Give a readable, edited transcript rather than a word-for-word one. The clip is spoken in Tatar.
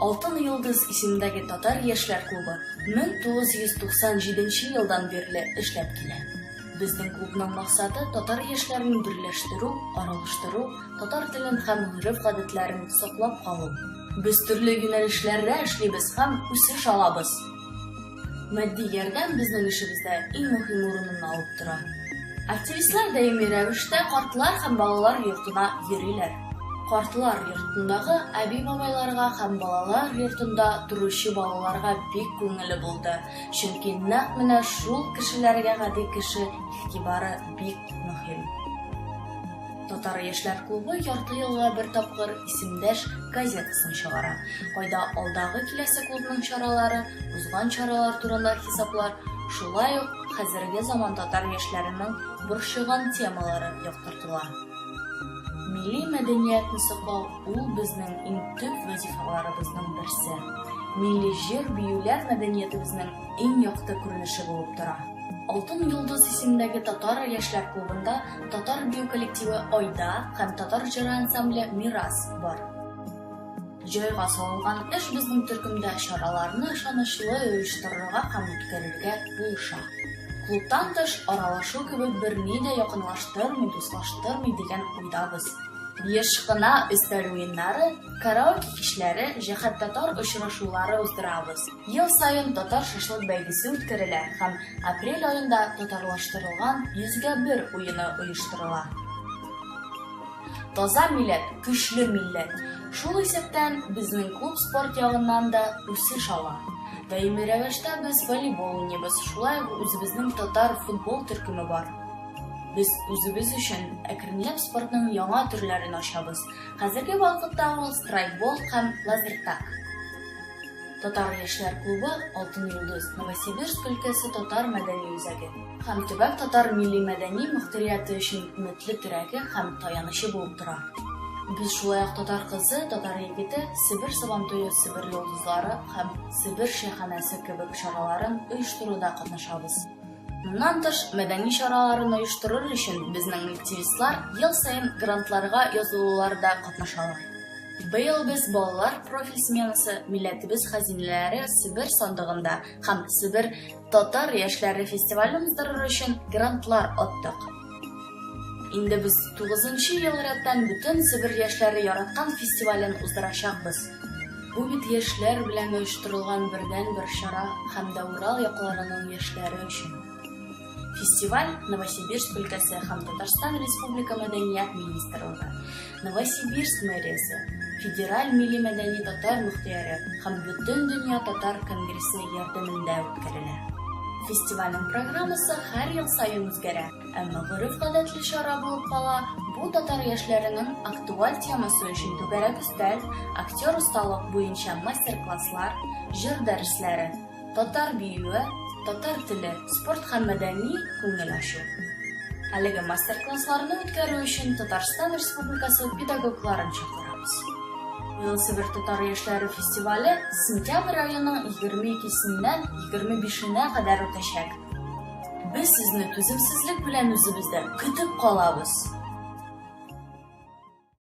Алтын йолдыз исемендәге татар яшьләр клубы 1997 елдан бирле эшләп килә. Безнең клубның максаты татар яшьләрен берләштерү, аралаштыру, татар телен һәм гореф-гадәтләрен саклап калу. Без төрле юнәлешләрдә эшлибез һәм үсеш алабыз. Матди ярдәм безнең эшебездә иң мөһим урынын алып тора. Активистлар даими рәвештә картлар һәм балалар йортына йөриләр. Картлар йортындагы әби-бабайларга һәм балалар йортында торучы балаларга бик күңелле булды, чөнки нәкъ менә шул кешеләргә гади кеше игътибары бик мөһим. Татар яшьләр клубы ярты елга бер тапкыр исемдәш газетасын чыгара, кайда алдагы киләсе клубның чаралары, узган чаралар турында хисаплар, шулай ук хәзерге заман татар яшьләренең борчыган темалары яктыртыла. Милли мәдәниятне саклау ул безнең иң төп вазифаларыбызның берсе. Милли җыр-биюләр мәдәниятебезнең иң якты күренеше булып тора. Алтын йолдыз исемендәге татар яшьләр клубында татар бию коллективы Айда һәм татар җыры ансамбле Мирас бар. Җайга салынган эш безнең төркемдә чараларны ышанычлы оештырырга һәм үткәрергә булыша. Клубтан тыш аралашу кебек берни дә якынлаштырмый, дуслаштырмый дигән уйдабыз. Еш кына өстәл уеннары, караоке кичләре, җәһәт татар очрашулары уздырабыз. Ел саен татар шашлык бәйгесе үткәрелә һәм апрель аенда татарлаштырылган Йөзгә бер уены оештырыла. Таза милләт, көчле милләт. Шул исәптән, безнең клуб спорт ягыннан да үсеш ала. Даими рәвештә без волейбол уйныйбыз, шулай ук үзебезнең татар футбол төркеме бар. Без үзебез өчен әкренләп спортның яңа төрләрен ачабыз. Хәзерге вакытта ул страйкбол һәм лазертаг. Татар яшьләр клубы Алтын йолдыз Новосибирск өлкәсе татар мәдәни үзәге һәм төбәк татар милли-мәдәни мөхтәрияте өчен өметле терәге һәм таянычы булып тора. Без шулай ук Татар кызы, Татар егете, Себер Сабантуе, Себер йолдызлары һәм Себер чәйханәсе кебек чараларын оештыруда катнашабыз. Моннан тыш, мәдәни чараларын оештырыр өчен безнең активистлар ел саен грантларга язылуларда катнашалар. Быел без балалар профиль сменасы Милләтебез хәзинәләре Себер сандыгында һәм Себер татар яшьләре фестивален уздырыр өчен грантлар оттык. Инде без тугызынчы ел рәттән бөтен Себер яшьләре яраткан фестивален уздырачакбыз. Бу бит яшьләр белән оештырылган бердәнбер чара һәм дә Урал якларының яшьләре өчен. Фестиваль Новосибирск өлкәсе һәм Татарстан Республика Мәдәният министрлыгы, Новосибирск мэриясе, Федераль милли-мәдәни татар мөхтияре һәм Бөтендөнья татар конгрессы ярдәмендә үткәрелә. Фестивальнең программасы һәр ел саен үзгәрә, әмма гореф-гадәтле чара булып кала, бу татар яшьләренең актуаль темасы өчен түгәрәк өстәл, актер осталык буенча мастер-класслар, җыр дәресләре, Татар биюе, татар теле, спорт һәм мәдәни күңел ачу. Әлеге мастер-классларны үткәрү өчен Татарстан Республикасы педагогларын чакырабыз. Быел Себер татар яшьләре фестивале сентябрь аеның 22 сеннән 25 енә кадәр үтәчәк. Без сезне түземсезлек белән үзебездә көтеп калабыз!